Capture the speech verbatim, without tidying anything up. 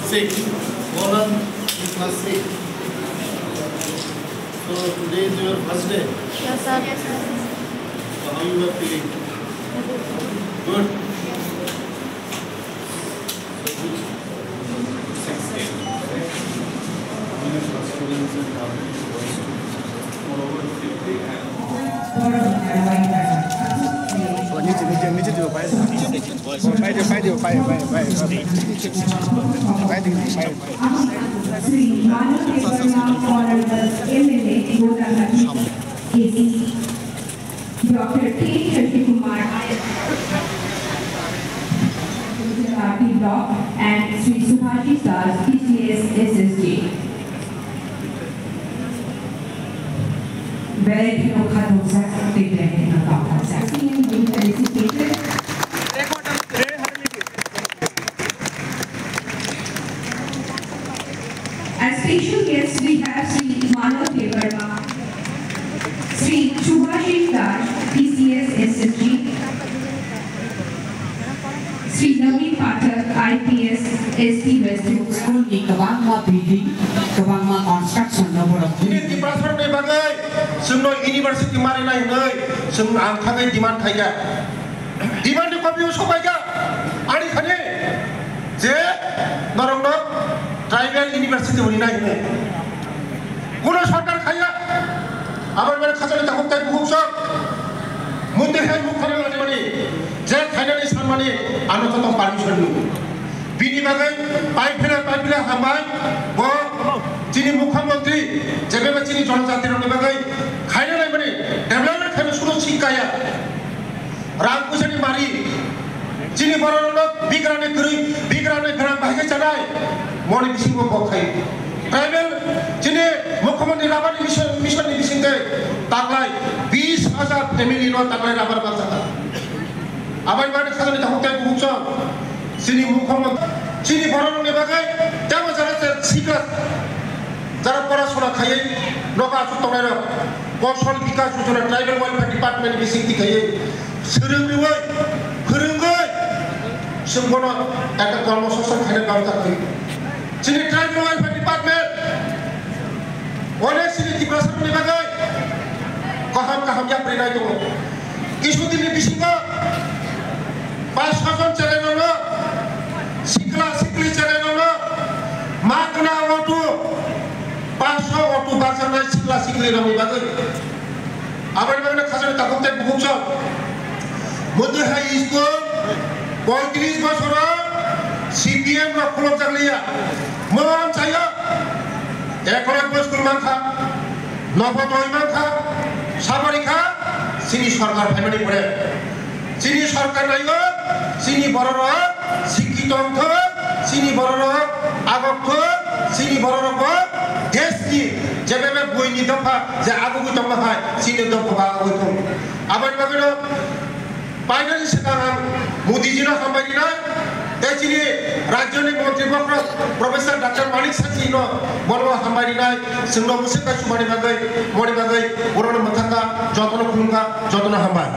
Six. Poland is class six. So today is your first day. Yes, sir. So how you are feeling? Good. So good. Six. Students and boys. Moreover, fifty and Shri Manav Debbarma, Honorable M L A, Gotagati, A C, Doctor K Shanti Kumar, Gujarati Block, and Shri Subhashis Das, T C S S S G. Belai kheno khatungsa tei belai kheno tongthoksa. Senior Youth Felicitation. As special guests, we have Shri Manav Debbarma, Shri Subhashish Das, T C S S S G, Sri Naveen Pathak, I P S, S T West. School ni kwbangma building, kwbangma construction no borok. Chini Tiprasa ni bagwi chwngno university marinai hinwi chwng ang thangwi demand khaikha. Demand ni copy o sokaikha ani thani je norokno tribal university hwnwi nai hinwi. Kuno sarkar khaiya. Aboni bagwi khajani takhuk tei bukhuk sok. Muntwi hai mukha nang laimani, je khainani sanmani ano joto permission nw. Bini bagwi pai phila, pai phila hambai, bo chini mukhyamantri, jebeba chini jonojati rokni bagwi khaina naimani, development khaina suno sikkaya. Rang puisani mari, chini bororokno bigrani kwrwi, bigrani gram bahai khe chanai, moni bisingo bo khai. Tribal chini mukhyamantri rabani mission, mission ni bisingtwi taklai bis hajar family no taklai rabar bangjakha. Aboni bagwi khajani takhuk tei bukhuk sok chini mukhyamantri, chini bororokni bagwi tamo jara sikla, jara porasona khaiwi nogo achuk tongnairok Kosol Bikas Yojana Tribal Welfare Department ni bisingtwi khaiwi swrwng rwui, phwrwngwi chwng bono ekta kormo songsthan khaina bangjakha. Chini Tribal Welfare Department onek chini Tiprasarokni bagwi kaham kaham yapri nai tongo. Kisuti ni bisingo paanch sho jon cherairokno, sikla sikli cherairokno magna auto, paanch sho auto bachaknai sikla sikli rokni bagwi. Aboni bagwi khajani takhuk tei bukhuk sok. Muntwi hai school poitris bosoro C P M rok khulokjak liya. Mo ang sayo, Eklavya school mankha, Navodaya mankha, sabari kha, chini sorkar phaimani pore. Chini sorkar naio, chini bororok sikki tongthok, chini bororok agokthok, chini bororok bo desh ni jebebe buini dopha je agugwi tongma hai, chini dopha ba agugwi thung. Aboni bagwino painani swkang ang Modi jino hambai rinai, tei chini rajyoni montri bokhorok Professor Doctor Manik Saha jino bono hambai rinai, chwngno mwswk kaisumani bagwi, moni bagwi, borokno mwthangkha, jotono khulumkha, jotono hambai.